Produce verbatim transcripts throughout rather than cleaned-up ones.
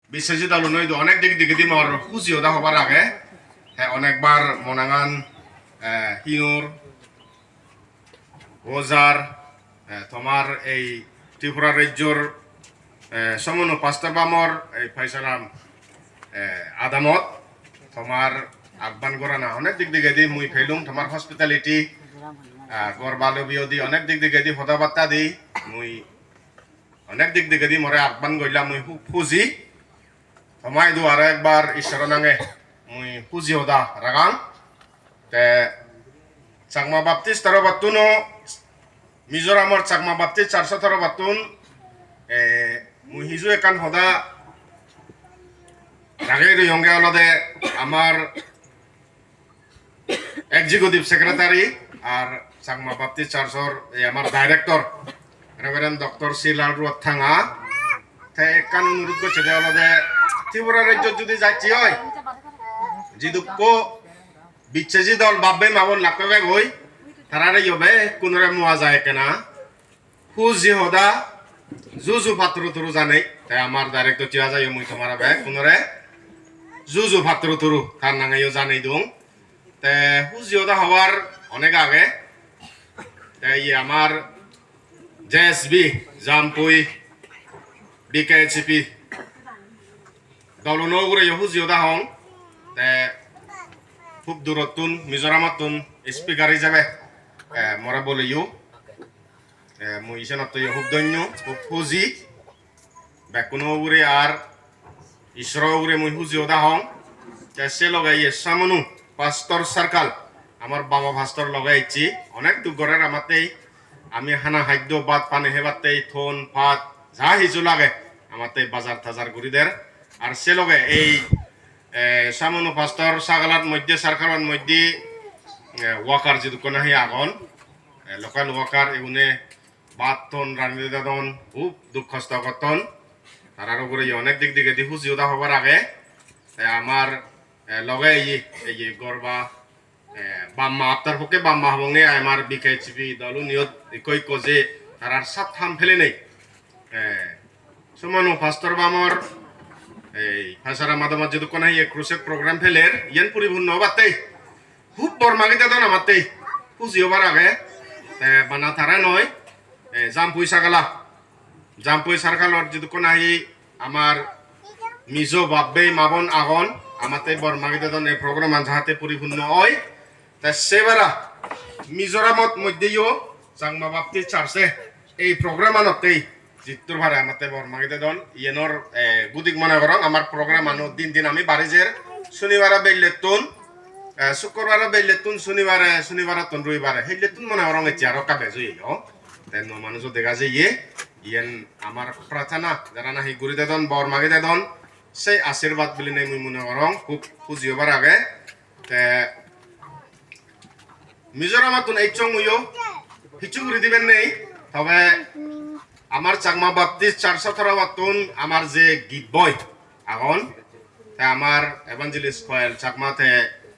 Biswajit dalunoi do onek dik digedi mor huji hoda hobar age. Te onekbar monangan, eh, hinor, ojar, eh, tomar ei Tripura rajyor, eh, somono pastor bamor ei paisalam, eh, adamot tomar agban gorana onek dik digedi mui pelung, tomar hospitality, ah, gor balo biyodi onek dik digedi hoda batta di mui onek dik digedi more agban goilla, mui hub huji. Tomaidu aro ekbar Ishshoro nange mui huji hoda ragang. Te Chakma Baptist torobottun o, Mizoramor Chakma Baptist Church-o torobottun, eh, mui hiju ekkan hoda ragei royonge olode amar Executive Secretary ar Chakma Baptist Church-or ei amar Director Reverend Doctor C Lalruattanga, te ekkan onurot gocche de olode Tripura rajyot judi jacche oi, jidukko biccheji dol bab-bei ma-bon lak pebegoi, tarare yo bekkunore mua jai ekkena huji hoda, juju patturu turu janei. Te amar Director Chief Ajayo mui tomare bekkunore juju patturu turu tar nangeyo janei dong. Te huji hoda hobar onek age. Te iye amar J S B, Jampui, B K H P doluno ugureyo huji hoda hong. Te hub durottun, Mizoramottun speaker ijebe, eh, more boleyo. Eh, mui isenotto yo hub dhonyo, hub huji. Bekkuno ugure ar Ishshoro ugure mui huji hoda hong. Te se loge iye Samunu Pastor Circle, amar baba pastor loge ecche. Onek duk gorer amattei, ami hana haddo bhat pani hebattei, thon, phat, ja hiju lage, amattei bajar tajar guri der. Ar se loge ei, eh, Samunu Pastor Circle-ot moddhe, circle-ot moddhe, eh, worker jidukko nahi agon, eh, local worker, igune bhat ton rani dedon, hub duk hosto gotton. Tarar ugure onek dik digedi huji hoda hobar age. Te amar, eh, loge iye, iye gorba, eh, bamma, aptar pokke bamma hobonge ai, amar B K H P dol uniyot ikko ikko je tarar sat ham pelenei. Eh, Somanu Pastor bamor ei pasara madamot jidukko nahi ei crusade program peler, iyen puripunno obattei. Hub bor magi dedon amattei. Huji hobar age. Te bana tara noi, eh, Jampui Sagala. Jampui circle-ot jidukko nahi amar Mizo bab-bei ma-bon agon, amattei bor magi dedon ei program-an jahate puripunno oi. Te se bara Mizoramot moddheyo Chakma Baptist Church-e ei program-anottei jittur pare amattei bor magi dedon. Iyenor, eh, gudik mone gorong amar program-ano din din ami bari jer. Sunibare bellettun, eh, sukkurbare bellettun, sunibare, sunibarattun ruibare. Hellettun mone gorong ecche aro ekka bej oye, o. Te nuo manujo dega jeye. Iyen amar prarthana, jara nahi guri dedon, bor magi dedon, sei ashirbad bilinei mui mone gorong hub huji obar age. Te Mizoramottun ecchong muiyo, hissu guri diben nei, tobe amar Chakma Baptist Church-o torobottun amar je git boi agon, te amar Evangelist Koel Chakma te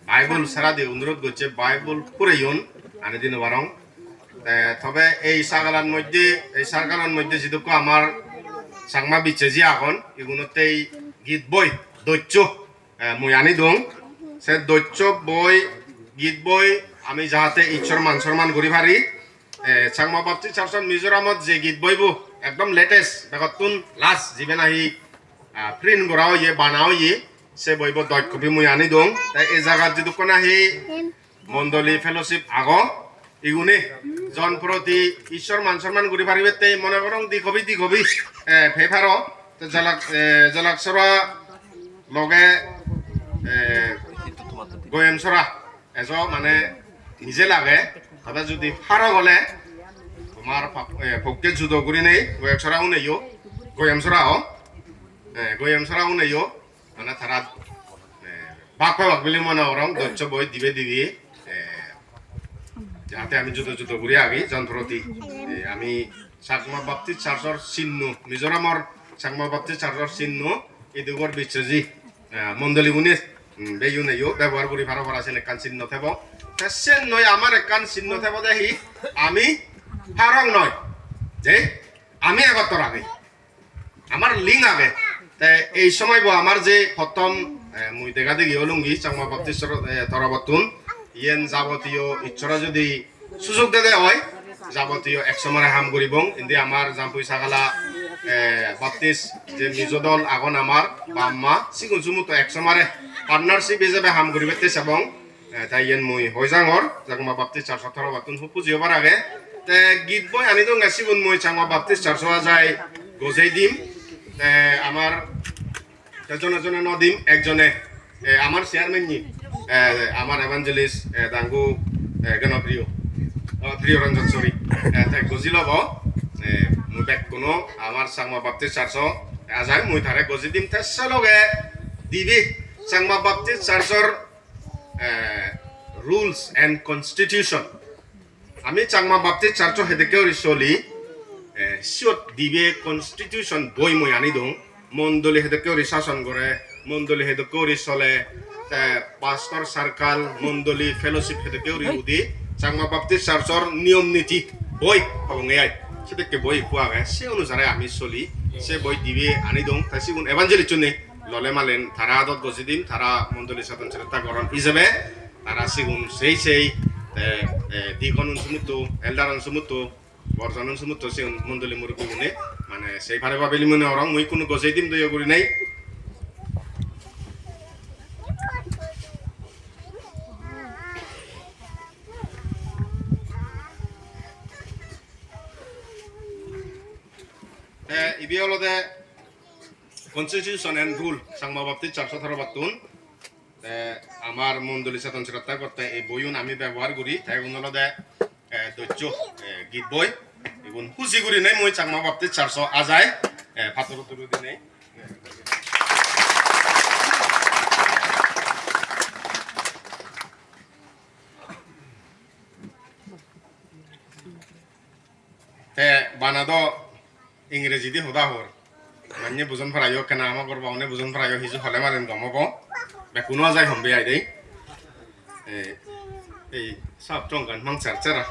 Bible saradi onurot gocche, Bible pureyon, ani di no parong. Te tobe ei sagalan moddhe, ei sagalan moddhe jidukko amar Chakma biccheji agon, igunottei git boi doccho, eh, mui ani dong. Se doccho boi, git boi ami jahate Ishshor man sorman guri pari. Eh, Chakma Baptist Church-ot Mizoramot je git boibo ekdom latest, begottun last, jibe nahi, ah, print gora oye, bana oye, se boibo dosh copy mui ani dong. Te ei jagat jidukko nahi mondoli fellowship ago, igune jon proti Ishshor man sorman guri paribatte mone gorong di copy, di copy, eh, pei paro. Te Jalak, eh, Jalaksora loge, eh, Goyamsora ejo mane nije lage, tobe judi paro gole tomar pap-, eh, pokke judo gurinei Goyamsora uneyo, Goyamsora o, eh, Goyamsora uneyo, mane tara, eh, bak pebak bili mone gorong, doccho boi dibe dibe, eh, jahate ami judo judo guri agi, jon proti, eh, ami Chakma Baptist Church-or sinno, Mizoramor Chakma Baptist Church-or sinno, idugor biccheji, eh, mondoli gune, mm, beyuneyo bebohar guri paro para sen ekkan sinno thebo. Te sen noi amar ekkan sinno thebo de hi, ami parong noi, je ami egottor agi. Amar link age. Te ei somoibo amar je prothom, eh, mui dega degi olungi Changma Baptist, eh, torobottun, iyen jabotiyo Ishshore jodi sujog dede oi, jabotiyo ek somare ham guribong. Indi amar Jampui Sagala, eh, Baptist je Mizo dol agon amar bap ma, sigun sumotto ek somare partnership ijebe ham guribatte sebong. Eh, te iyen mui hoi jangor, Changma Baptist Church-o torobottun hub huji obar age. Te git boi ani donge sigun mui Changma Baptist Church-o ajai gojei dim. Te amar, te jone jone no dim, ekjone, eh, amar chairman-ni, eh, amar evangelist, eh, Dangu, eh, Ganopriyo, oh, Priyo Ranjan, sorry. Eh, te gojei lobo, eh, mui bekkuno amar Changma Baptist Church-o ajai mui tare gojei dim. Te se loge dibe Changma Baptist Church-or eh, rules and constitution. Ami Changma Baptist Church-o hedokke guri soli, eh, siyot dibe constitution boi mui ani dong. Mondoli hedokke guri sason gore, mondoli hedokke guri sole, te pastor circle, mondoli fellowship hedokke guri udi Changma Baptist Church-or niyom niti boi hobonge ai. Sedokke boi ekko age, se onusare ami soli, se boi dibe ani dong, te sigun evangelist-une lole malen tara adot gojei dim, tara mondoli sadon sretta goron ijebe, tara sigun sei sei, te, eh, deacon-un sumotto, elder-un sumotto, borjon-un sumotto sigun mondoli murubbi gune, mane sei pare babili mone gorong, mui ikkunu gojei dim doyo gurinei. Te ibe olode Constitution and Rule, Changma Baptist Church-o torobottun. Te amar mondoli sadon sretta gotte ei boiyun ami bebohar guri, te igun olode, eh, doccho, eh, git boi. Igun huji gurinei mui Changma Baptist Church-o ajai, eh, paturu turu dinei. Te bana do Ingrejidi hoda hor. Manye bujon parayo, ekkena ama gorba une bujon parayo, hiju hole malen gom obo. Bekkuno ajai hombe ai dei. Ei, ei, sap tongkan mang char chara.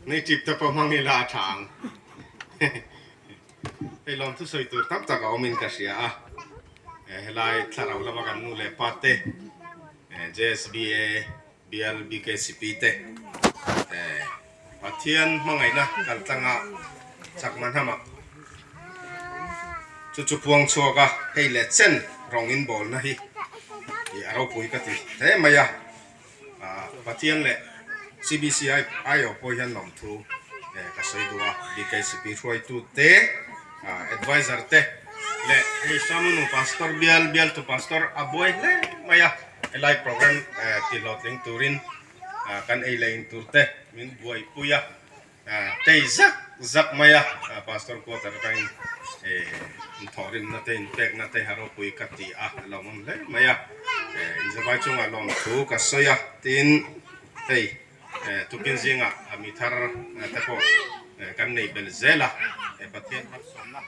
Nei tip tapo mangila thang. Ei lom thu soi tur tam taka omin kasia a. Eh, helai thara ula bagan nule pate. Eh, J S B A, Bial B K C P te. Eh, Pathian mangaina kaltanga Chakma nama. Chuchu puang chuaka hei le chen rongin bol na hi. I aro pui kati. Te maya. Ah, Pathian le C B C I, I o poi hian lawmthu, eh, ka sawi duh a, B K C P hruaitu te, ah, advisor te, le hei Samunu pastor bial, bial tu pastor a buai hle mai a, helai program, eh, tihlawtling turin, ah, kan ei le in tur te min buaipui a. Ah, tei zak zak mai a, ah, pastor quarter aṭangin, eh, inthohrimna te, inpekna te ha ropui ka ti a, a lawmawm hle mai a. Eh, inzawmai chunga lawmthu ka sawi a, tin hei, eh, tukin zinga, a mi thar, eh, te pawh, eh, kan nei bel zel a, eh, Pathian malsawmna.